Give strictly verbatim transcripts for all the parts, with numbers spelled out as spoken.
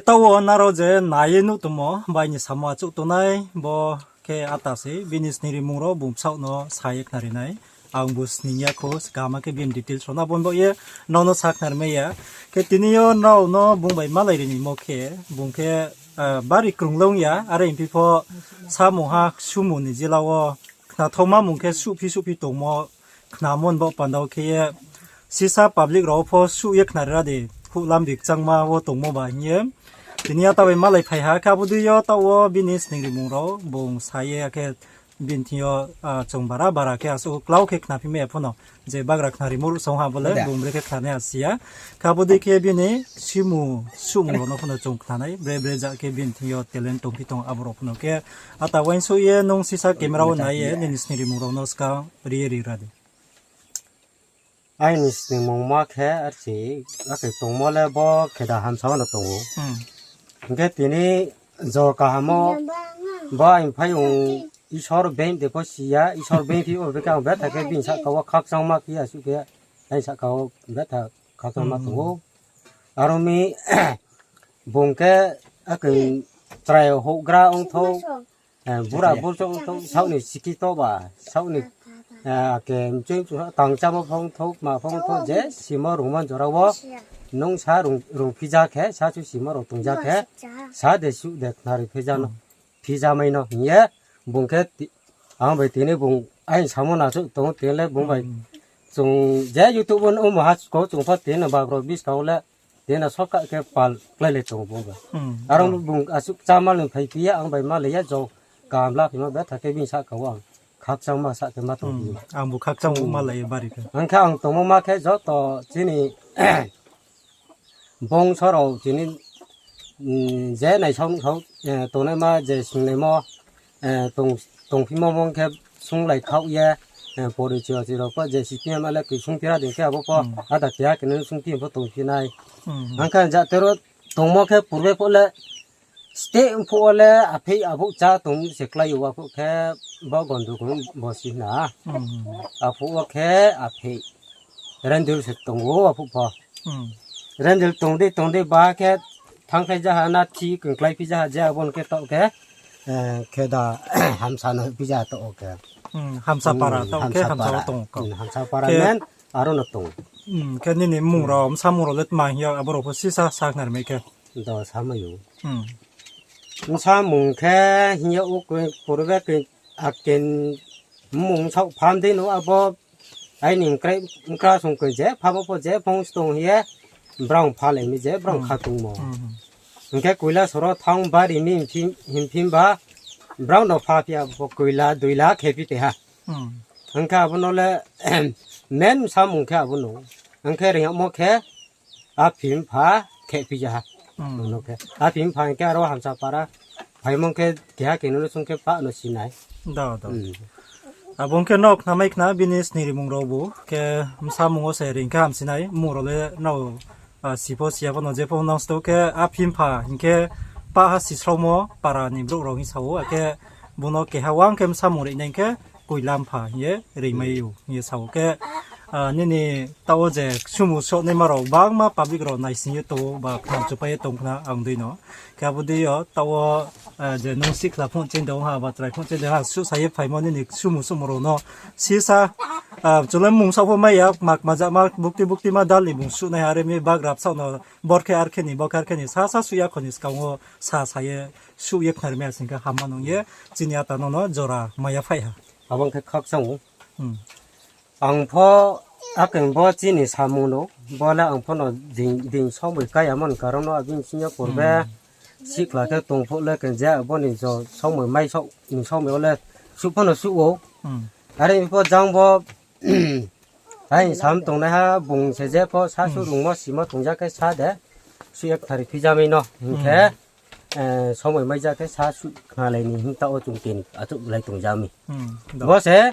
Taoh wo nrao je nai ye nuh tongmo, bai ni samo achouh tongnai, bo khe ata se, bini sning rimung rao bung bsaoh no sa ye khnari nai. Ang bu sning ya kho, kaham khe bini details rao no abo ni baoh ye nrao no sa khnari mai ya. Khe tini yo nrao no bung bai malai ri ni mo khe, bung khe, bari krung le ong ya, are hingphi pho samung ha suhmung ni jila wo khnathaoma mung khe suhphi suhphi tongmo khnamo ni baoh panda wo khe ye, sisa public rao pho suh ye khnari ra di, houhlam bikchangma wo tongmo ba hing ye. Tini yo taoh bai malai phai ha, khe abo dei yo taoh wo bini sning rimung rao bung sa ye, akhe bini thing yo, chung bara bara khe asuh klau khe khnaphi mai ya pho no, je bagra khnarimo ruh song ha bo le bung bre khe khnanai asi ya. Khe abo dei khe bini suhmung rao no pho no chung khnanai, bre bre ja khe bini thing yo talent tongphi tong abo rao pho no khe. Ata uaingsouh ye nung sisa camera wo nai ye nini sning rimung rao no skang ri ye ri ra di. Aini sningmungma khe archi, akhe tongmo le bo khe da hamsa wo no tong ou. Hing khe tini jo kaham wo bo aini phaiyong Isor being de pho si ya, Isor being phi o be khe ang betha khe bini sahka wo khakchangma khe asuh khe, aini sahka wo betha khakchangma tong ou. Aro mi bung khe akhe chrai houhgra ongthou, bura burchouh ongthou, saoh ni sikito ba, saoh ni, akhe mchoi mchoi tangchámo pho ongthou, kma pho ongthou, je simo rungmo jora wo nung sa rung, rungphi ja khe, sa chu simo rao tong ja khe, sa de suh de khnari phi ja no, phi ja mai no hing ye, bung khe ang bai tini bung aini samo no achouh tong ou, tini le bung bai chung je YouTube wo nuhmo ha ko chung pho tini no bagra buskang wo le, tini no shortcut khe pal kláilai tong ou bung bai. Aro bung asuh kchama ni phaiphi ye ang bai malai ye jo kaham la phimo betha khe bini sahka wo ang khakchangma sa khe ma tongphi ou. Ang bu khakchang ou malai ye bari khe. Ang khe ang tongmo ma khe joto chini bongso rao chini, je naisao nuhsao, tongnaima je singlaimo, tongphimo mong khe sunglai khaoh ye, porichoy chirao pho je siphi ma le kri sungphi ra di khe abo pho ada keha khe no sungphi pho tongphi nai. Ang khe jatero tongmo khe purbe pho le steh phuh wo le aphei abouh chá tong se klái ou, aphuh khe bo gondogol bo si na. Aphuh wo khe aphei rendil se tong ou aphuh pho. Rendil tong dei tong dei ba khe thanngkhlai jaha na thi kongkláiphi jaha je abo ni khe taoh khe, khe da hamsa no hoihphi jaha taoh o khe. Hamsa para taoh khe hamsa para. Hamsa para men aro no tong. Khe nini mmung rao, bsamung rao le tma hing ye abo rao pho sisa sakhnari mai khe. Do samai ou. Bsamung khe hing ye o khe purbe khe aken mmung saoh pham dei no abo aini mkra song khe je phamo pho je phong stong hing ye brao phalai mi je brao kha tongmo. Hing khe koila soro thanng bari mi hing phi ba brao no pha phi ya bo koila doila khephi te ha. Hing khe abo no le men bsamung khe abo no. Hing khe reingmo khe aphi mpha khephi ja ha. Khe aphi mpha hing khe aro hamsa para phaimo khe keha khe no le sung khe pah no si nai. Abo ong khe nrao khnamai khna bini sning rimung rao bu khe bsamung wo se reing khe hamsi nai, mmung rao le nrao si pho si ya pho no je pho nang sto khe aphi mpha hing khe pah ha sisraomo para ni brouh rao hing sa ou, akhe bung no keha uang khe bsamung reinai khe koila mpha hing ye reingmai ou hing ye sa ou khe, nini taoh wo je suhmung souhnaima rao bangma public rao naising ye tong ou ba khna chupai ye tong khna ang dei no. Khe abo dei yo taoh wo, je nung sihkhla phung ching de ong ha ba chrai phung ching de ha suhsa ye phaimo nini suhmung suhmung rao no sisa, chung le mungsa pho mai ya, kma kma jama bukti bukti ma dal ni bung suhnai ha, are mi bagra bsaoh no bor khe ar khe ni, bo khe ar khe ni, sasa suh ya kho ni skang wo sasa ye suh ye khnari mai ya sing khe hamma nung ye chini ata no no jora mai ya phai ha. Abo ong khe khakchang ou. Ang pho akeng bo chini samung no, bo le ang pho no ding, ding somoi kái ya mo ni karon no abini sing yo purbe sihkhla khe tong phuh le keng je abo ni jo somoi mai saoh ni somoi wo le suh pho no suh ou. Are pho jang bo, ai sam tongnaiha bung se je pho sa suh rungmo simo tong ja khe sa de, suh ye kthari phi ja mai no hing khe, somoi mai ja khe sa suh khnalai ni hing taoh wo chung tin achouhlai tong ja mi. Bo se,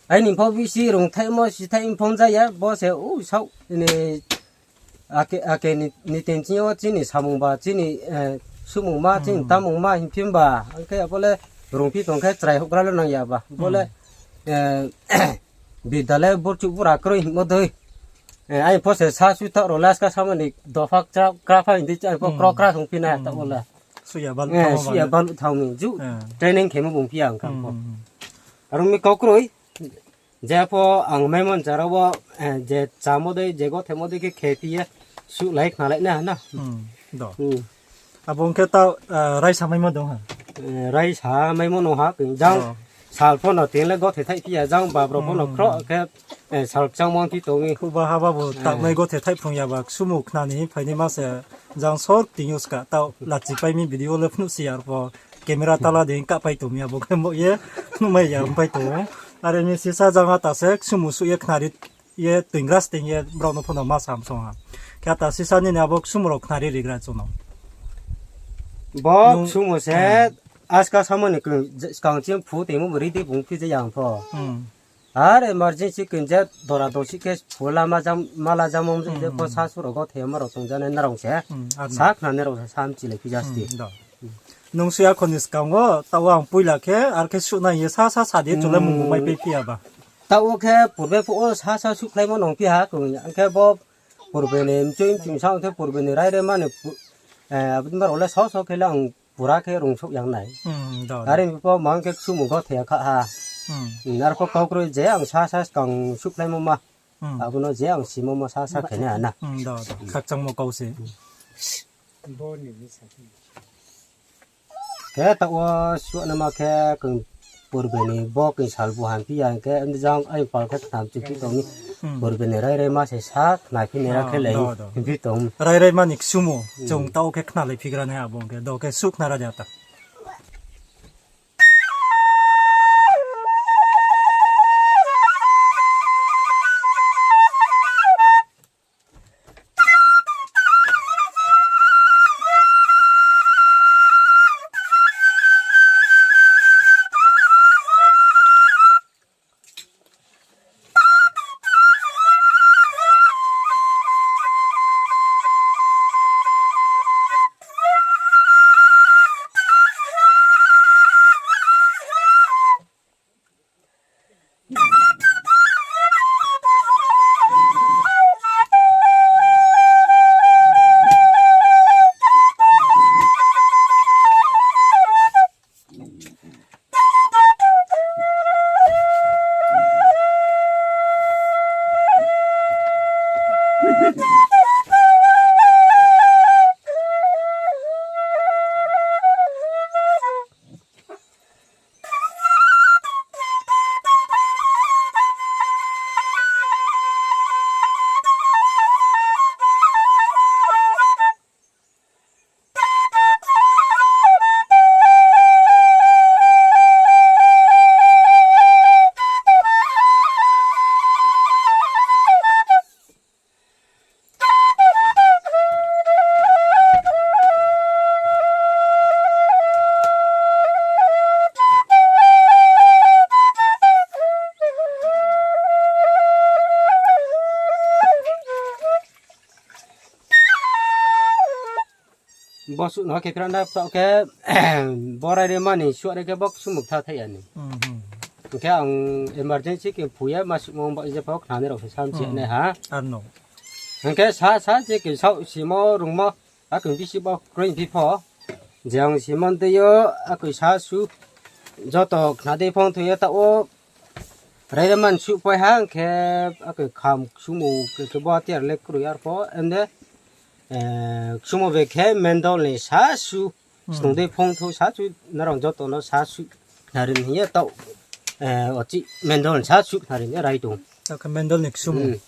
aini pho bisi rungthaihmo sithaih phung ja ya, bo se u saoh ni, ake, ake ni, ni tin ching yo chini samung ba, chini, suhmungma, chini tamungma hing phi ba, ang khe abo le rungphi tong khe chrai houhgra le nang ya ba. Bo le, bida le burchuh bura kroi hingmo dei. Eh, ai pho se sa su thaoh rao le aska samo ni dopha kra, kra pha hindi, ai pho kro kra song phi na ta o le. Suh ya baluh thanng mi ju. Training khemo bung phi ya ang kha pho. Aro mi kau kroi. Je pho ang maimon jara wo, eh, je chamo dei, je gothemo dei khe khe phi ye, suh lai khna lai na na. Abo ong khe ta, eh, raisa maimo dong ha? Eh, raisa maimo no ha, jang sal pho no tin le gothe thaih phi ya, jang babro pho no khroh khe, eh, sal kchangmo phi tong mi. Khuba haba bo taoh nai gothe thaih phrung ya ba, ksumu khna ni phai ni ma se, jang sor ting yo ska, taoh lachi pai mi video le phnuh si ya pho, camera tala dei kahpai tong mi abo khe mo ye, phnuh mai ya pai tong. Are ni sisa jang ata se ksumu suh ye khnari ye toingra sting ye brao no pho no ma sam song ha. Khe ata sisa nini abo ksumu rao khnari rigra chung no. Bo ksumu se aska samo ni skang ching phu tongmo bo ri di bung phi je yang pho. Ar emergency khe je dora dosi khe phu lama jam, mala jamo je pho sa su rao gothe ma rao tong ja nai na rao se. Sa khna nai rao se sam chilai phi ja sti. Nung suh ya kho ni skang wo, taoh ang poila khe, ar khe suh nai ye sa sa sa di chung le mung mai pai phi ya ba. Taoh wo khe purbe phuh wo sa sa sukhlaimo nung phi ha kung, ang khe bo purbe ni mchoi mchung sa ang khe purbe ni raire mani, eh, abo ma rao le so so khe le ang pura khe rung souh yang nai. Are pho mang khe ksumu gothe ya kha ha. Ar pho kau kroi je ang sa sa skang sukhlaimo ma. Abo no je ang simo ma sa sa khe nai ha na. Khakchangmo kau se. Khe taoh wo suh nama khe kung purbe ni bo kung sal bu han phi ya khe, jang ai pal khe khnam chu phi tong mi. Purbe ni raire ma se sa khna phi nai ra khe le phi tong. Raire mani ksumu, chung taoh khe khnalai phigra nai abo khe, do khe suh khna ra ja ta. Bo suh no khe phira na taoh khe, bo raire mani suh ri khe bo ksumu ktha thaih ya ni. Hing khe ang emergency khe phu ye ma suhmo ba je pho khnanai rao se sam chi nai ha. Hing khe sa sa je khe saoh simo rungmo, akhe bisi bo kroi phi pho. Je ang simo dei yo, akhe sa su, joto khna dei phong thoi ye taoh wo, raire man suh pai ha, hing khe, akhe kham ksumu khe bo tiar le kroi ar pho, ende, ksumu be khe mendol ni sa su, snung dei phong thoi sa su, nrao joto no sa su, khna ri hing ye taoh, ochi mendol ni sa su khna ri hing ye rai tong. Akhe mendol ni ksumu.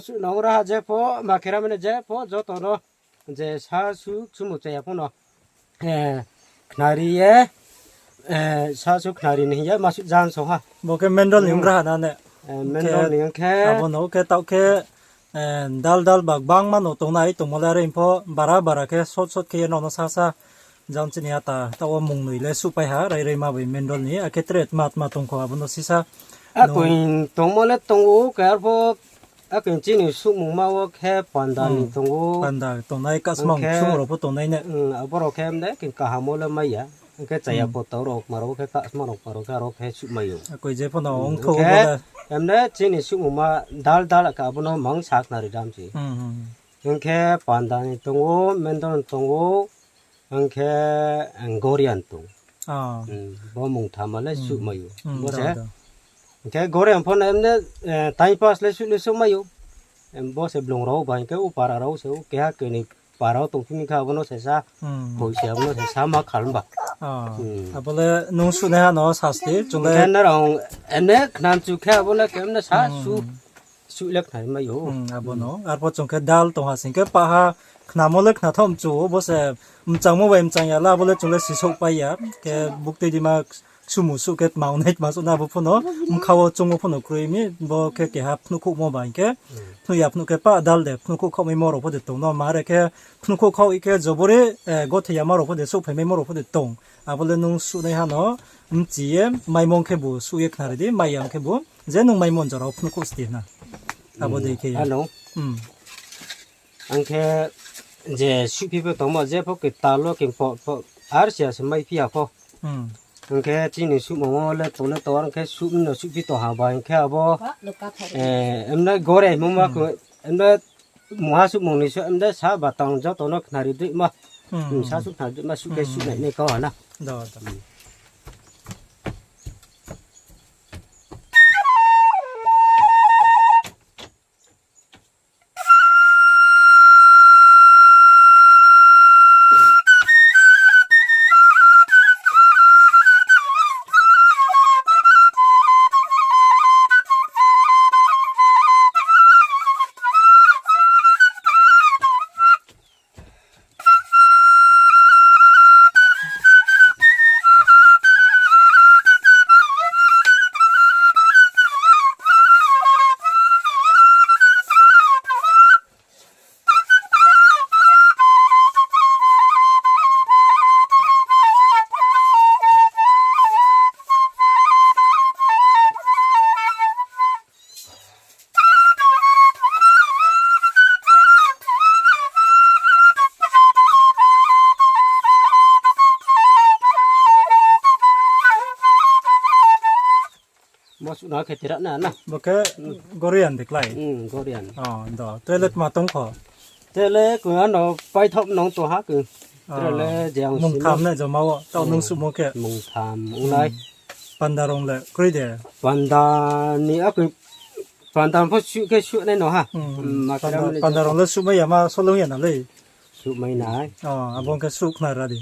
Suh nang raha je pho, ma khe ra mane je pho, joto no je sa su sumu chaya pho no, eh, khnari ye, eh, sa su khnari ni hing ye ma su jan song ha. Bo khe mendol ni ong raha na ne. Eh, mendol ni ong khe. Abo no khe taoh khe, eh, dal dal ba gbangma no tongnai tongmo le are pho bara bara khe sot sot khe ye no no sa sa jang chini ata taoh wo mung noi le suhpai ha, rai rai ma bai mendol ni, akhe tre tma tma tong kho abo no sisa. Akoi tongmo le tong ou, khe arpho akoi chini suhmungma wo khe panda ni tong ou. Panda tongnai, kasmang sumung rao pho tongnai ne. Hmm, abo rao khe mde khe kaham wo le mai ya. Hing khe chaya poto rao kma rao khe kasmang rao kma rao khe aro khe suhmai ou. Akoi je pho no ong tho khe bo le. Emne chini suhmungma dal dal khe abo no mang sa khnari dam se. Hmm, hmm. Hing khe panda ni tong ou, mendol ni tong ou, hing khe, eh, Gorian tong. Ah. Hmm, bo mungtham le suhmai ou. Hmm, bo se. Hing khe Gorian pho no emne, eh, time pass le suh le suhmai ou. Em, bo se blung rao ba hing khe u para rao se u keha keni para rao tongphi mi kha abo no se sa. Hmm. Hoi se abo no se sa ma khalm ba. Ah. Hmm. Abo le nung suhnaiha no sasti, chung le. Hing khe nrao emne khnam chu khe abo le khe emne sa su. Suh le khnari mai ou. Hmm, abo no. Arpho chung khe dal tong ha sing khe paha khnamo le khna thaoh mchu ou, bo se mchangmo bai mchang ya la, abo le chung le sisouh pai ya. Khe buktui di ma sumu suh khe tma ong nai tma suh na bo pho no. Mkha wo chung wo pho no kroi mi, bo khe keha phnuhkhouhmo ba hing khe. Phnuh ya phnuh khe pa dal de, phnuhkhouh khaoh maimo rao pho de tong no, ma re khe phnuhkhouh khaoh khe jobori, eh, gothei yama rao pho de, souhphai maimo rao pho de tong. Abo le nung suhnaiha no, mchi ye, maimo khe bu suh ye khnari di, mai ya khe bu. Je nung maimo jora wo phnuhkhouh sti na. Abo dei khe. Ano. Hmm. Ang khe je suhphi pho tongmo, je pho khe tal wo khe pho, pho, ar sia se maiphi ya pho. Hmm. Ang khe chini suhmung wo le tong le tong, ang khe suh no suhphi tong ha ba, ang khe abo, eh, emna gore mungma ko, emna mungha suhmung ni so, emna sa ba tang joto no khnari dei ma. Hmm. Hmm, sa suh khnari dei ma, suh khe suh nai nai kau ha na. Do, do. Hmm. Bo suh no khe tira na, na. Bo khe Gorian de klái? Hmm, Gorian. Oh, do. Tre le tma tong kho? Tre le kung ano paithop nong tong ha kung. Ah, tre le je ang mungtham ne joma wo, tau nung suhmo khe? Mungtham, ong nai. Hmm. Panda rong le kroi de? Panda ni akung, panda pho suh khe suh nai no ha. Hmm, hmm. Hmm, ma khe panda, panda rong le suhmai ya ma, solong ya na le? Suhmai nai. Oh, abo khe suh khna ra di.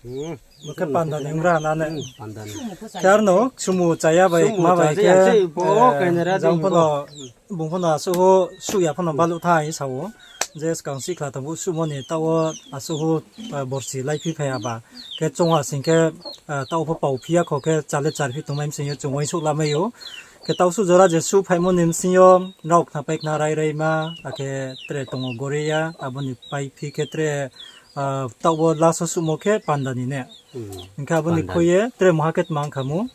Hmm. Bo khe panda ni ong ra na ne? Hmm, panda ni. Khe ar no, sumu chaya bai, sumu ma bai chaya khe, se bo, eh, khe nera jang di pho bo. No, bung pho no asuh ho, suh ya pho no baluh tha hing sa ou. Je skang sihkhla tongphuh suhmo ni taoh wo asuh hu, borsi laiphi phai ya ba. Khe chung ha sing khe, taoh pho pao phi ya kho khe chale char phi tongmai msing yo chung uaingsouh lamai ou. Khe taoh suh jora je suh phaimo ni bsing yo nrao khnapai khna rai raima, akhe tre tong ou gori ya, abo ni paiphi khe tre, taoh wo last wo suhmo khe panda ni ne. Hing khe abo ni khui ye tre mungha khe tma ong kha mu?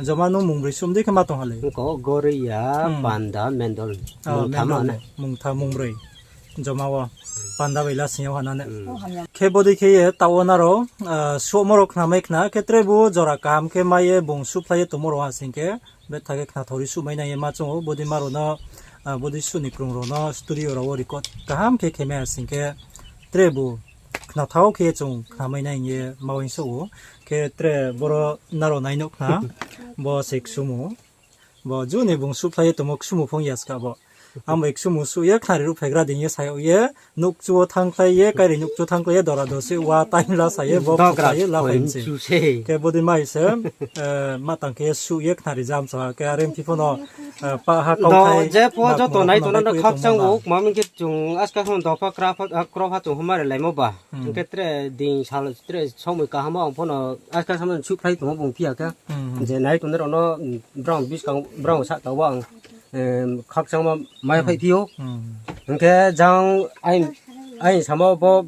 Joma nung mungbroi suh mdei khe ma tong ha le. Gori ya, panda, mendol. Mungtham, mungtham, mungbroi. Joma wo panda bai la sing yo ha na ne. Khe bodei khe ye taoh wo nrao, suhmo rao khnamai khna khe tre bu jora kaham khe mai ye bung suhphlai ye tongmo rao ha sing khe, betha khe khnathao ri suhmai nai ye ma chung ou, bodei ma rao no, bodei suh ni krung rao no studio rao wo record kaham khe khe mai ha sing khe, tre bu khnathao khe ye chung khnamai nai hing ye ma uaingsouh ou. Khe tre boro nrao nai nuh khna, bo se ksumu. Bo ju ni bung suhphlai ye tongmo ksumu phung ya ska bo. Ang bai ksumu suh ye khnari ruhphaigra dei hing ye sa yag ye, nouhkchu wo thanngkhlai ye, kairi nouhkchu thanngkhlai ye, dora dosi wa time la sa ye, bo khusa ye la phai se. Khe bodei mai se, ma tang khe ye suh ye khnari jam sa ha, khe are phi pho no, pah ha kauthai. Je pho joto nai tong no khakchang ou, kma hing khe chung aska khe dopha kra pha, kro pha chung huma re laimo ba. Hing khe tre dei sal tre somoi kaham wo ang pho no aska samo suhphlai tongmo bung phi ya khe. Je nai tongnai rao no, brao buskang brao sahka wo ang, khakchangma mai phaiphi ou. Hing khe jang aini samo bo,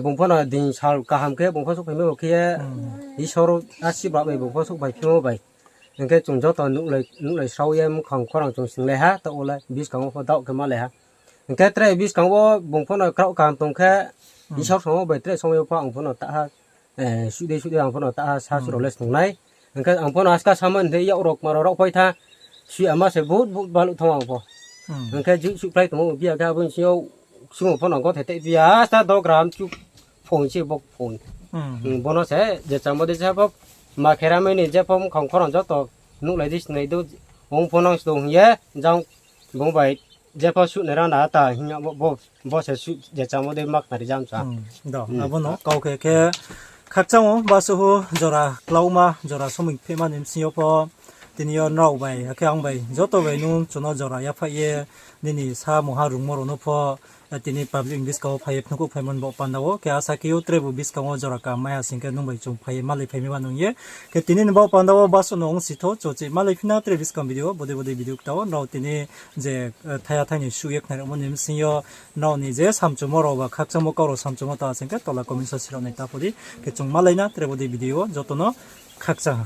bung pho no dei sal kaham khe bung pho souhphaimo khe ye, Isor asirbad bai bung pho souhphaiphimo bai. Hing khe chung joto nuhlai srao ye mkhang khorang chung singlai ha, taoh wo le buskang wo pho daoh khe malai ha. Hing khe tre buskang wo bung pho no kraoh kaham tong khe, Isor samo bai tre somoi yo pho ang pho no taha, suh dei suh dei ang pho no taha sa su rao le snung nai. Hing khe ang pho no aska samo ni yak rao kma rao raohphai tha, suh ya ma se but but baluh thanng ang pho. Hing khe ju suhphlai tongmo phi ya khe abo ni sing yo, ksumu pho no gothe tei phi ya, asta dogram chu phone se bo phone. Bo no se je chamo dei je pho, ma khe ramai ni je pho mkhang khorang joto nuhlai di sinai do, ong pho nang sdong hing ye, jang bung bai je pho suh nai rana ta hing ya bo, bo se suh je chamo dei ma khnari jam sa. Abo no kau khe khe khakchang ou, basuh hu jora klauma, jora somoi phehma ni bsing yo pho, tini yo nrao bai, akhe ang bai, joto bai nung chung no jora yaphaih ye, nini sa mungha rungmo rao no pho, tini public ni buskang wo phai ye phnuhkhouh phaimo ni baoh panda wo, khe asa khe ou tre bu buskang wo jora kaham mai ha sing khe nung bai chung phai ye malai phai mi ba nung ye. Khe tini ni baoh panda wo basuh no ongsi thou, chung chi malai phi na tre buskang video, bodei bodei video kta wo, nrao tini je, thaiha thai ni suh ye khnari mo ni bsing yo, nrao ni je samchumo rao ba khakchangmo kau rao samchumo ta sing khe tola comment section rao nai ta pho di, khe chung malai na tre bodei video wo, joto no khakchang ha.